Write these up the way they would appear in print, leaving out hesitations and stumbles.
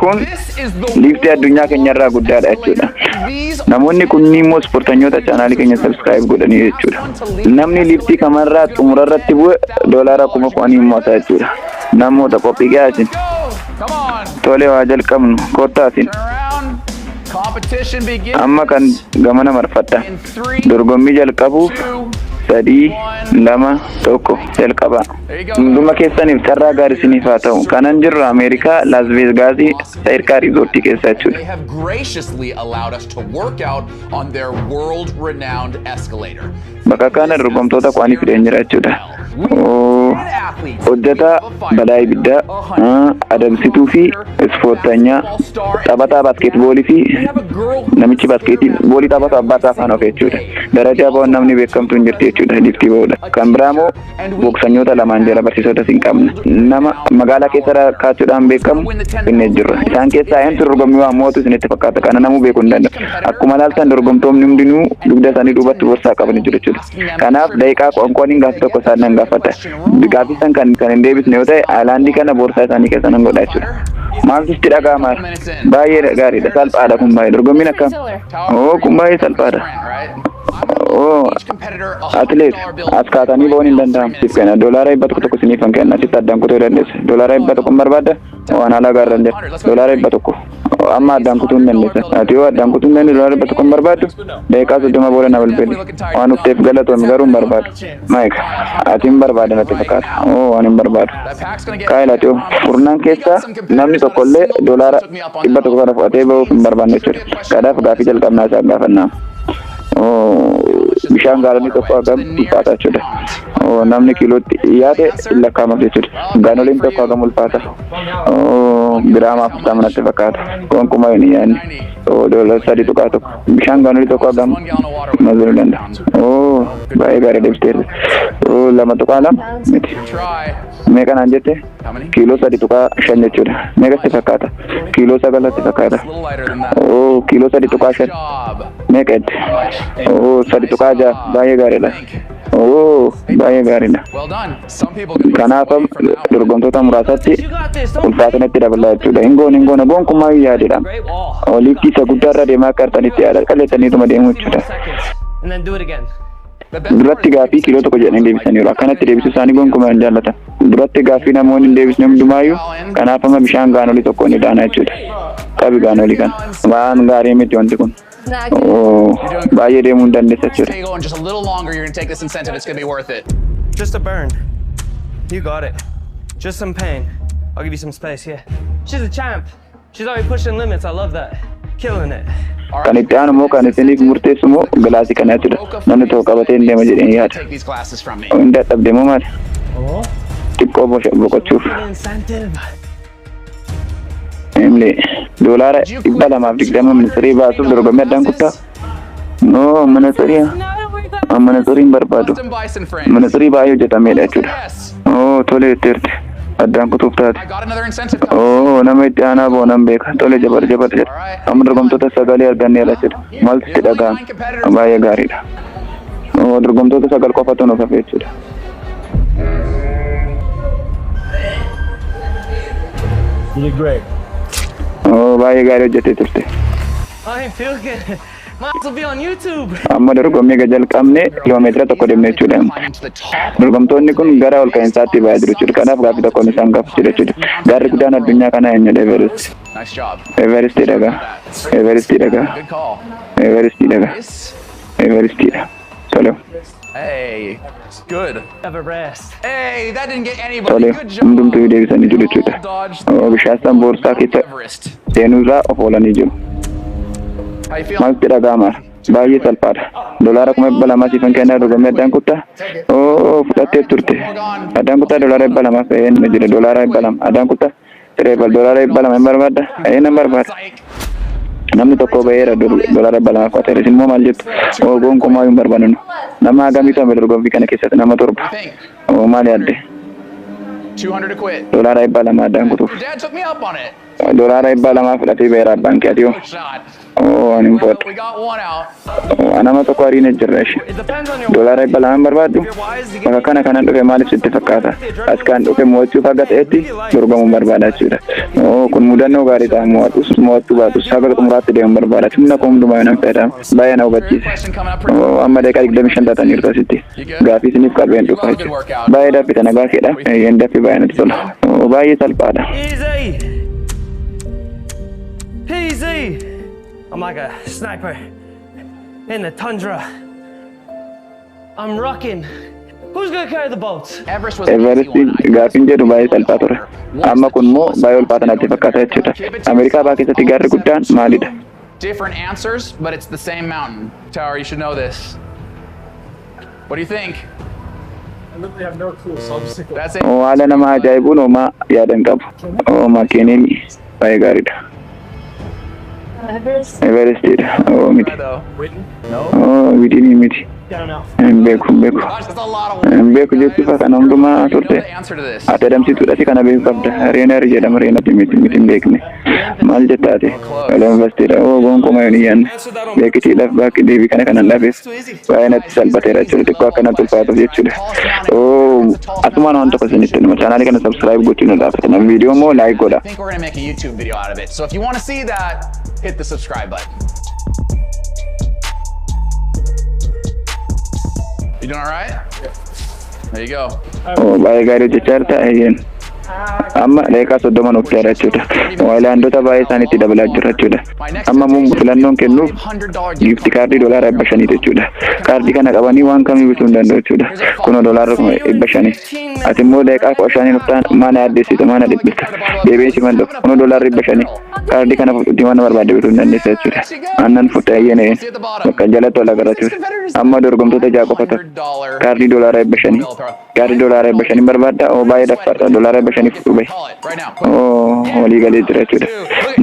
Kun liiftii addunyaa keenyarraa guddaadha jechuudha. Namoonni kunniin immoo ispoortanyoota chaanaalii keenya subscribe godhanii jechuudha. Namni liiftii kamarraa xumurarratti bu'e $10,000 mo'ata jechuudha. Namoota qophii ga'aa. Tole, waa jalqabnu, kottaasin. Amma kan gamana marfadha. Dorgommii jalqabuuf 3, 2, 1, jalqaba. Hunduma keessaniif carraa gaarii isiniif haa ta'u. Kanan jirru Ameerikaa, Las Veegaasii, Saayirkaa Riizoortii keessa jechuudha. They have graciously allowed us to work out on their world-renowned escalator. Bakka kana dorgomtoota kwaanii fideen jira jechuudha. Hojjetaa balaa ibiddaa, adamsituu fi ispoortanyaa, taphataa baaskeetboolii fi namichi baaskeetii boolii taphatu abbaa isaa faana ofe jechuudha. Darajaa ba'uun namni beekamtu hin jirti jechuudha liiftii ba'uudha. Kan biraa immoo boksanyoota lamaan jala barsiisota hin qabna. Nama magaalaa keessa kaachuudhaan beekamu finnee jirra. Isaan keessaa eenyutu dorgommii waan mo'atu isinitti fakkaata? Kana namuu beekuu hin danda'u. Akkuma ilaaltan dorgomtoonni hundinuu dugda isaanii duubatti boorsaa qabanii jiru jechuudha. Kanaaf daqiiqaa qoonqooniin gaaffii tokko isaan nan gaafadha. Gaaffii san kan hin deebisne yoo ta'e, ayilaandii kana boorsaa isaanii keessa nan godha jechuudha. Maaltu sitti dhaga'ama? Baay'ee gaariidha. Salphaadha kun baay'ee. Dorgommiin akkam? Oo, kun baay'ee salphaadha. Oo, atileet as kaatanii ba'uun hin danda'amu. Siif kenna. $100 isiniif kan kenna. Sitti addaan kutuu dandeessa. $100 hin barbaadda? Waan haala gaariidhaan jira. $100. Amma addaan kutuu hin dandeessa. Ati yoo addaan kutuu hin dandeessu, $100 hin barbaaddu? Daqiiqaa 30 booda na bilbili. Waan dhufteef galatoomi, garuu hin barbaadu. Maayik, ati hin barbaada natti fakkaata. Oo, waan hin barbaadu. Kaayil, ati yoo kurnaan keessaa namni tokkollee $100 kana fudhatee bahuuf hin barbaanne jechuudha. Kanaaf gaaffii jalqabnaa isaan gaafannaa. Bishaan gaalonii tokko hagam ulfaata jechuudha? Oo, namni kiilootti yaade hin lakkaa'amaaf jechuudha. Gaanoliin tokko hagam ulfaata? Oo, giraama 40 natti fakkaata. Gonkumaa hin yaadne. Oo, $3.1. Bishaan gaanolii tokko hagam mazaluu danda'a? Oo, baay'ee gaarii deebiteerta. Oo, 2.2 miti. Meeqa naan jette? Kiiloo 3.5 jechuudha. Meeqa sitti fakkaata? Kiiloo 9 natti fakkaata. Oo, kiiloo 3.5. Meeqa jette? Oo, 3.6, baay'ee gaariidha. Oo, baay'ee gaariidha. Kanaaf dorgomtoota muraasatti ulfaatina itti dabala jechuudha. Hin goone, hin goone, gonkumaa hin yaadedha. Liiftii isa guddaarra deemaa akka jirtanitti yaada qalleessaniituma deemu jechuudha. And then do it again. Duratti gaaffii kiiloo 1 jedhanii deebisaniiru. Akkanatti deebisuu isaanii gonkumaa hin jaallatan. Duratti gaaffii namoonni hin deebisne hundumaayyuu, kanaaf amma bishaan gaanolii tokko ni daana jechuudha. Qabi gaanolii kana. Waan gaarii miti wanti kun. Oo, baay'ee deemuu hin dandeessa jechuudha. Stay going just a little longer. You're gonna take this incentive. It's gonna be worth it. Just a burn. You got it. Just some pain. I'll give you some space here. She's a champ. She's already pushing limits. I love that. Killing it. Kan itti aanu immoo kan isiniif murteessu immoo gilaasii kana jechuudha. Namni tokko qabatee hin deema jedheen yaada. Take these glasses from me. Hin dadhabde moo maali? Xiqqoo boqochuuf. An incentive. Emily, $220 ministirii baasuuf dorgommii addaan kuttaa? No, ministirii. Ministirii hin barbaadu. Custom bison frames. Ministirii baay'ee hojjetameedha jechuudha. Yes. Oo, tole jetteerti. Addaan kutuuf taate. I got another incentive coming. Oo, nama itti aanaa ba'u nan beeka. Tole, jabaadhu, jabaadhu jedha. Amma dorgomtoota sagalee arganneerra jechuudha. Maaltu sitti dhaga'ama? Baay'ee gaariidha. Oo, dorgomtoota sagal qofatu nuuf hafe jechuudha. You did great. Oo, baay'ee gaarii hojjettee turte. I feel good. My ass will be on YouTube. Amma dorgommii eega jalqabne kiiloomeetira 1 deemne jechuudha. Climbing to the top. Dorgomtoonni kun gara ol ka'iinsaatti ba'aa jiru jechuudha. Kanaaf gaaffii tokkoon isaan gaafachuu jechuudha. Gaarri guddaan addunyaa kanaa eenyudha? Everest. Nice job. Everest dhagaa. Everest dhagaa. Good call. Everest dhagaa. Nice. Everestidha. Tole. Hey. Good. Have a rest. Hey, that didn't get anybody. Tole. Good job. Hundumtuu deebisanii jiru jechuudha. Dodged Oo, bishaan san boorsaa keessa Everest. seenuurraa of oolanii jiru. How you feel? Maaltu dhaga'ama? Baay'ee salphaadha. $200,000 siifan kennaa, dorgommii addaan kuttaa? Oo, fudhattee turte. Addaan kuttaa, $200 fe'een jira, $200 addaan kuttaa. Tireebal, $200 hin barbaadda? Ee, nan barbaada. Psych. Namni tokko ba'eera, $200 fudhateera. Isin immoo maal jettu? Oo, gonkumaa hin barbaannu. Nama hagamiitu hafe dorgommii kana keessatti? Nama torba. Think. Oo, maal yaadde? 200 to quit. $200 addaan kutuuf. Your dad took me up on it. $200 fudhatee ba'eera abbaan kee, ati hoo? Shot. Oo, ani hin Well, fudhadhu. we got one out. Oo, nama tokko ariine jirra ishee. It depends on your $200 barbaaddu? Bakka kana kanan dhufe maaliif sitti fakkaata? As kan dhufe mo'achuuf haga ta'etti dorgomuun barbaada jechuudha. Oo, kun mudannoo gaarii ta'a, mo'atus mo'achuu baatus haga xumuraatti deemuun barbaada. Humna koo hundumaa nan fayyadama. Baay'ee na hubachiise. Question coming up pretty Oo, amma daqiiqaa 25 taataniirtu asitti. Gaafii isiniif qabeen dhufa jechuudha. Baay'ee daffita, nagaa keedha. Eeyyeen, daffi baay'ee natti tola. Oo, baay'ee salphaadha. Easy. Easy. I'm like a sniper in the tundra. I'm rocking. Who's gonna carry the boats? Everest was an easy Everest one. Gaaffiin jedhu baay'ee salphaa ture. Amma kun immoo baay'ee ulfaata natti fakkaata jechuudha. Ameerikaa baa keessatti gaarri guddaan maalidha? Different answers, but it's the same mountain. Tower, you should know this. What do you think? I literally have no clue, so I'm just gonna That's it. Oo, haala nama ajaa'ibuun homaa yaada hin qabu. Oo, makiiniin baay'ee gaariidha. Everest. Everestidha. Oo, miti. Though. Witten. Oo, Witinii miti. I don't know. Hin beeku, hin beeku. Gosh, that's a lot of Hin beeku jechuuf kana hundumaa You know turte. the answer to this. Ati adamsituudha, si kana beekuu qabda. Reenar jedhama, Reenatti miti, miti, hin beekne. Maal jettaate? Olombastiidha. Oo, gonkumaa hin iyyanne. Beekitiidhaaf bakki deebii kana kanan dhabeef baay'ee natti salphateera jechuudha. Xiqqoo akkanatti ulfaatuuf jechuudha. Oo, asumaan waan tokko isinitti hima. Chaanaalii kana subscribe gochuun hin dhaabbatan. Viidiyoo immoo like godha. I think we're gonna make a YouTube video out of it. So if you want to see that, hit the subscribe button. You doing all right? There you go. Oo, baay'ee gaarii hojjechaa jirta, eeyyeen. Amma daqiiqaa 30 nuuf ta'eera jechuudha. Waayilaandota baay'ee isaaniitti dabalaa jira jechuudha. Amma immoo filannoon kennuuf gift card $500 jechuudha. Kaardii kana qabanii waan kamii bituu hin danda'u jechuudha. Kunoo $500. Ati immoo daqiiqaa 15 nuuf ta'an maana yaaddeessita, maana dhiphista. Deebiin si manda'u kunoo $500. Kaardii kana fudhutti waan barbaadde bituu hin dandeessa jechuudha. Aannan fudha, eeyyeen eeyyeen. Bakka jalatti wal agarra jechuudha. Amma dorgomtoota ja'a qofa ta'u. Kaardii $500. Kaardii $500 barbaadda? Oo, baay'ee daffaadha. $500 fudhu bahi. Call it right now. Quick. Oo, walii galee jira jechuudha.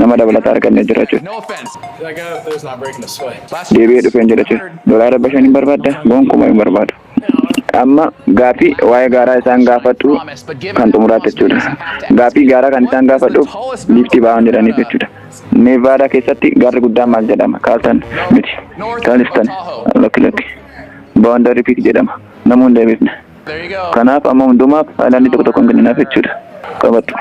Nama dabalataa argannee jira jechuudha. No offense. That guy up there's not breaking a sweat. Last Deebi'ee dhufeen jira jechuudha. $500 barbaadda? Gonkumaa hin barbaadu. Amma gaaffii waa'ee gaaraa isaan gaafadhu kan xumuraatti jechuudha. Gaaffii gaaraa kan isaan gaafadhuuf liiftii ba'an jedhaniif jechuudha. Nevaadaa keessatti gaarri guddaan maal jedhama? Kaaltan miti. Kaalistan. Lakki, lakki. Boundary Peak jedhama. Namoonni hin beekne. There you go. Kanaaf amma hundumaaf haayilaandii tokko tokko hin kenninaaf jechuudha. Qabadhu.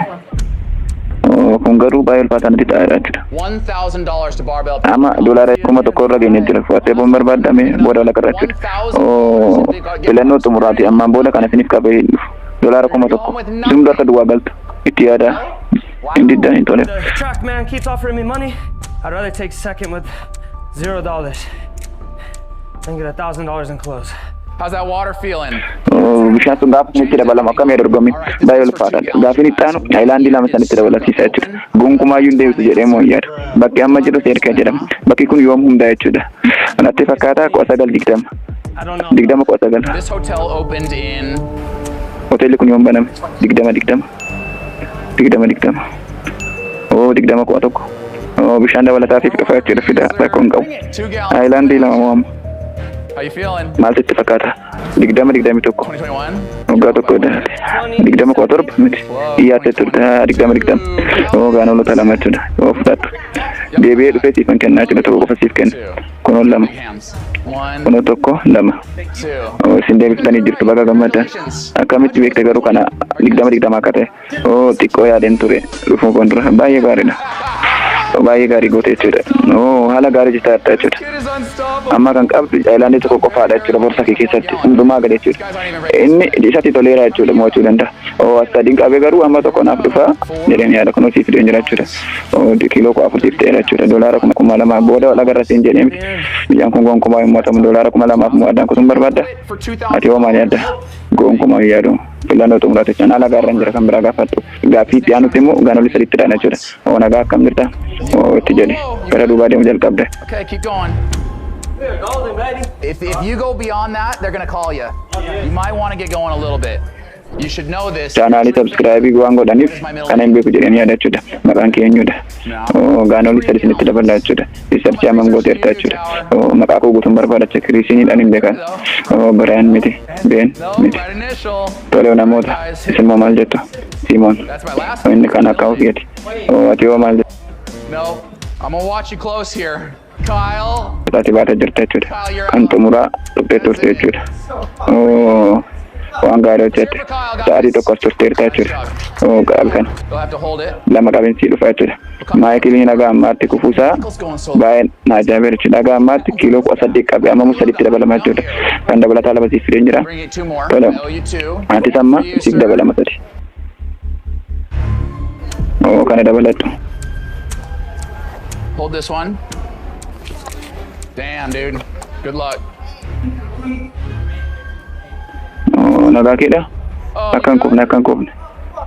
Oo, kun garuu baay'ee ulfaataa natti ta'eera jechuudha. $1,000 to Barbell. Amma $1,000 irra geenye jira. Fuudhattee boon barbaadame booda wal agarra jechuudha. Oo, filannoo xumuraati. Ammaan booda kana isiniif qabee hin dhufu. $1,000. Isin hundi harka duwwaa galtu. Itti yaada. Hin diddan, hin tole. The track man keeps offering me money. I'd rather take second with $0 than get $1,000 in clothes. How's that water feeling? Oo, bishaan sun gaafa isinitti dabalamu akkam yaa dorgommi baay'ee ulfaataadha. Gaafiin itti aanu haayilaandii lama sanitti dabalasiisa jechuudha. Gonkumaayyuu hin deebisu jedhee moo hin yaadu. Bakki amma jiru Seerkaa jedhama. Bakki kun yoom hundaa jechuudha. Natti fakkaata 1920. I don't know. 2019. This hotel opened in Hoteelli kun yoom baname? 2020. 2020. Oo, 2011. Oo, bishaan dabalataatiif dhufa jechuudha, fida, rakkoo hin qabu. 2 gallons. Haayilaandii lama moo amma? How you feeling? Maaltu itti fakkaata? 2021. 2021. Waggaa tokko 2017 miti. Dhiyaate turte 2020. Oo, gaanolota lama jechuudha. Oo, fudhadhu. Deebi'ee dhufee siifan kennaa jechuudha, tokko qofa siif kenna. Kunoo lama. Big hands. One, Kunoo tokko, lama. two. Oo, isin deebiftanii jirtu, baga gammaddan. Akkamitti beekte garuu kana 2020 akka ta'e? Oo, xiqqoo yaadeen ture dhufuu koon dura, baay'ee gaariidha. Baay'ee gaarii goote jechuudha. Oo, haala gaarii jirta jechuudha. Kid is unstoppable. Amma kan qabdu haayilaandii tokko qofaadha jechuudha borsa kee keessatti, hundumaa gadi jechuudha. Inni isatti toleera jechuudha, mo'achuu danda'a. Oo, as sadiin qabee garuu amma tokko naaf dhufa jedheen yaada, kunoo siif fideen jira jechuudha. Oo, kiiloo 14 siif ta'eera jechuudha. $2,000 booda wal agarra siin jedhee miti. Biyyaan kun gonkumaa hin mo'atamu, $2,000 mo'adhaan kutuun barbaadda. For 2,000. Ati hoo maal yaadda? Gonkumaa hin yaadu. Filannoo xumuraate jechaan haala gaariirra jira, kan biraa gaafadhu. Gaaffii itti aanutti immoo gaanolii sadiitti dhaana jechuudha. Oo, nagaa, akkam jirta? Oo, itti jedhe. Gara duubaa deemu jalqabde. Okay, keep going. We're golden, baby. If you go beyond that, they're gonna call you. You might want to get going a little bit. You should know this. Chaanaalii subscribe waan godhaniif kana hin beeku jedhanii yaada jechuudha. Maqaan kee eenyudha? No. Gaanoolii sadi isinitti dabala jechuudha. Research hammam gooteerta jechuudha. Maqaa koo guutuun barbaadacha Kiriisiiniidhaan hin beekan. Biraan miti. Been No, miti. right initial. Tole namoota, isin immoo maal jettu? Simoon. That's my last Inni kan akka ofiiti. Ati hoo maal jettu? No. I'm gonna watch you close here. Kyle. Ati baatee jirta jechuudha. Kan xumuraa dhuftee turte jechuudha. Waan gaarii hojjette. Sa'aatii tokko as turteerta jechuudha. Qabi kana. You'll have to hold it. Lama qabiinsi dhufa jechuudha. Maayikiliin haga ammaatti kufuusaa Michael's going so baay'ee na ajaa'ibeera jechuudha. Haga ammaatti kiiloo 18 qabe, amma immoo sadiitti dabalama jechuudha. Kan dabalataa lama siif fideen jira. Bring it two more. Tole. I owe you two. Atis amma For you, siif sir. dabalama sadi. Kana dabaladhu. Hold this one. Damn, dude. Good luck. Nagaa keedha. Oh, Akka hin kufne, akka hin kufne.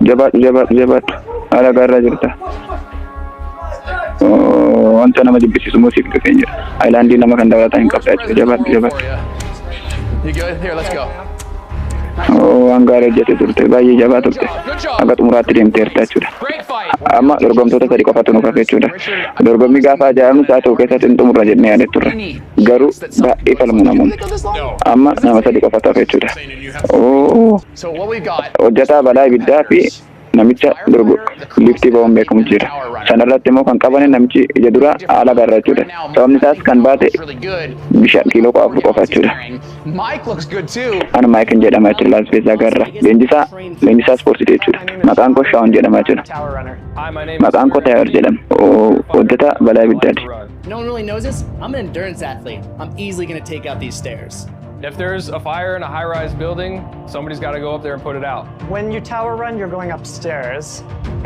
Jabaadhu, jabaadhu, jabaadhu. Haala gaariirra jirta. Wanta nama jibbisiisu immoo siif dhufee jira. Ayilaandii lama kan dabalataa hin qabda jechuudha. Jabaadhu, jabaadhu. You good? Here, let's go. Waan gaarii hojjete turte. Baay'ee jabaa turte. Haga xumuraatti deemteerta jechuudha. Great fight. Amma dorgomtoota sadi qofatu nuuf hafe jechuudha. Dorgommii gaafa ajaa'ibnu sa'a tokko keessatti hin xumurra jennee yaadne turre. Garuu baay'ee falmu namoonni. Amma nama sadi qofatu hafe jechuudha. So what we've got Hojjetaa balaa ibiddaa fi namicha dorgo liftii ba'uun beekamu jira. Sanarratti immoo kan qaban namichi ija dura haala gaarra jechuudha. Sababni isaas kan baate is really good. bishaan kiiloo 14 qofa jechuudha. Mike looks good too. Ana Maayikin jedhama jechuudha. Las Vegas irra. Leenjisaa ispoortii jechuudha. Maqaan koo Shaawun jedhama jechuudha. Tower runner. Hi, my name is Maqaan koo Taayor jedhama. Hojjetaa balaa ibiddaati. Run. No one really knows this. I'm an endurance athlete. I'm easily gonna take out these stairs. If there's a fire in a high-rise building, somebody's got to go up there and put it out. When you tower run, you're going upstairs.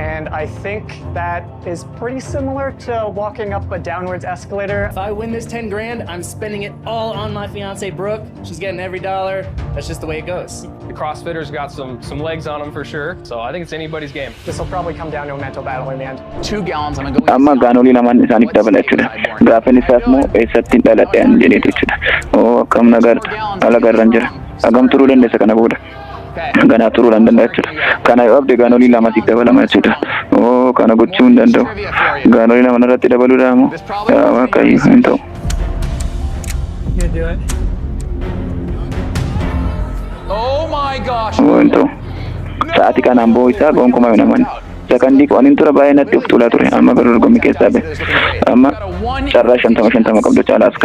And I think that is pretty similar to walking up a downwards escalator. If I win this 10 grand, I'm spending it all on my fiance Brooke. She's getting every dollar. That's just the way it goes. The CrossFitters got some legs on them for sure. So I think it's anybody's game. This will probably come down to a mental battle in the end. 2 gallons. I'm gonna go. Amma gaanolii lamaan isaaniif dabala jechuudha. Gaafin isaas immoo eessatti dhaladhe an jedheetu jechuudha. Akkam nagaadha. Haala gaariirra jira. Hagam turuu dandeessa kana booda? Okay. Ganaa turuu hin danda'a jechuudha. Kana yoo abde gaanolii lama siif dabalama jechuudha. Kana gochuu hin danda'u. Gaanolii lama irratti dabaluudha moo? Yaa Waaqayyo, hin ta'u. You do it. Oh my gosh. Hin ta'u. Sa'aatii kanaan boo'u isaa gonkumaa hin amanu. Sakandii qo'aniin tura baay'ee natti of tuulaa ture. Amma garuu dorgommii keessaa bahe. Amma carraa 50-50 qabdu caalaas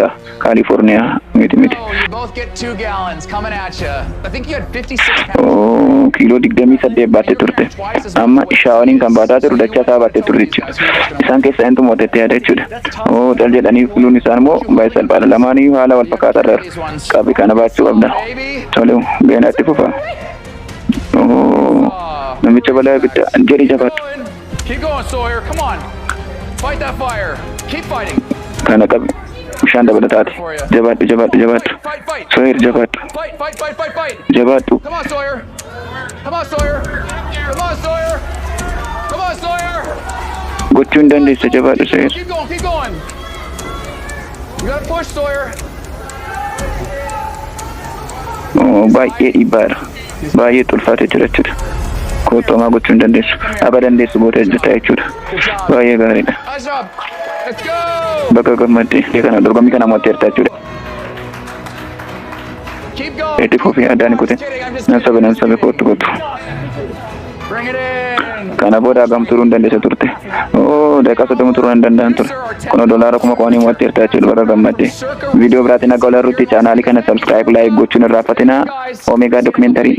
Kaalifoorniyaa miti miti. Oh, you both get 2 gallons coming at you. I think you had 56 pounds. Kiiloo 28 baattee turte. Amma shaawaniin kan baataa jiru dachaa isaa baattee turte jechuudha. Isaan keessaa eentu mootettee yaada jechuudha. Cal jedhanii filuun isaan immoo baay'ee salphaadha. Lamaanii haala wal fakkaataa irra qabi kana baachuu qabda. Tole, beenaatti fufa. Namicha balaa ibiddaa jedhi jabaadhu. Keep going, Sawyer. Come on. Fight that fire. Keep fighting. Kana qabi. Bishaan dabalataati. Jabaadhu, jabaadhu, jabaadhu. Fight, fight. Sawyer, jabaadhu. Fight, fight, fight, fight, fight. Jabaadhu. Come on, Sawyer. Come on, Sawyer. Come on, Sawyer. Come on, Sawyer. Gochuu hin dandeessa, jabaadhu Sawyer. Keep going, keep going. You gotta push, Sawyer. Baay'ee dhiibbaadha. Baay'ee ulfaatee jira jechuudha. Kootomaa gochuu hin dandeessu. Aba dandeessu gootee hojjetaa jechuudha. Baay'ee gaariidha. Nice job. Let's go. Bakka gammaddee kana dorgommii kana mo'atteerta jechuudha. Keep going. Itti fufii, addaan kute. Nan sabe, nan sabe, kootu, kootu. Bring it in. Kana booda hagam turuu hin dandeessa turte? Daqiiqaa 30 turuu hin danda'an ture. Kun $10,000 mo'atteerta jechuudha, bakka gammaddee. Viidiyoo biraatiin akka wal arrutti chaanaalii kana subscribe, like gochuun hin irraanfatinaa. Omega Documentary.